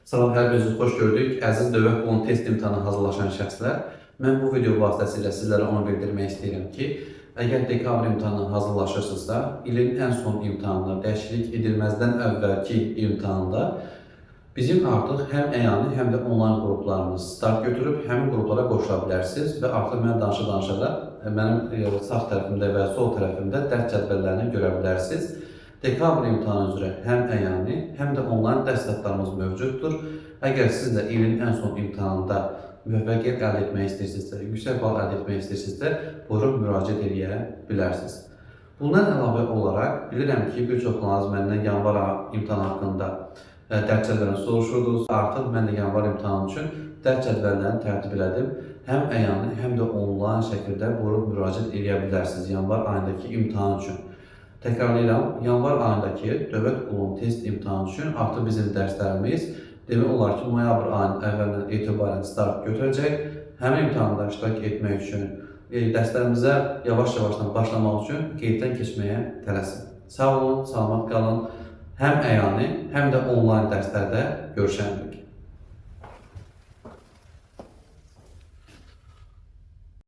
Salam, hər birinizi xoş gördük. Əziz Dövlət Qulluğunun test imtahanına hazırlaşan şəxslər, mən bu video vasitəsilə sizlərə onu bildirmək istəyirəm ki, əgər dekabr imtahanına hazırlaşırsınızsa, ilin ən son imtahanında, dəyişiklik edilməzdən əvvəlki imtahanda bizim artıq həm əyani, həm də onlayn qruplarımız start götürüb, həmin qruplara qoşula bilərsiniz və artıq mən danışa-danışa da mənim sağ tərəfimdə və sol tərəfimdə dərs cədvəllərini görə bilərsiniz. Dekabr imtahanı üzrə həm əyani, həm də onlayn dərs kitablarımız mövcuddur. Əgər siz də ilin ən son imtahanında müvəffəqiyyət əldə etmək istəyirsinizsə, yüksək bal əldə etmək istəyirsinizsə, buyurub müraciət eləyə bilərsiniz. Bundan əlavə olaraq bilirəm ki, bir çoxlarınız məndən yanvar imtahanı haqqında dərs cədvəlini soruşurdunuz. Artıq mən də yanvar imtahanı üçün dərs cədvəllərini tərtib elədim. Həm əyani, həm də onlayn şəkildə buyurub müraciət eləyə bilərsiniz yanvar ayındakı imtahan üçün. Təkrarlayıram, yanvar ayındakı Dövlət Qulluğunun test imtahanı üçün artıq bizim dərslərimiz demək olar ki, noyabr ayının əvvəlindən etibarən start götürəcək. Həmin imtahanda iştirak etmək üçün, dərslərimizə yavaş-yavaşdan başlamaq üçün qeyddən keçməyə tələsin. Sağ olun, salamat qalın. Həm əyani, həm də onlayn dərslərdə görüşəndik.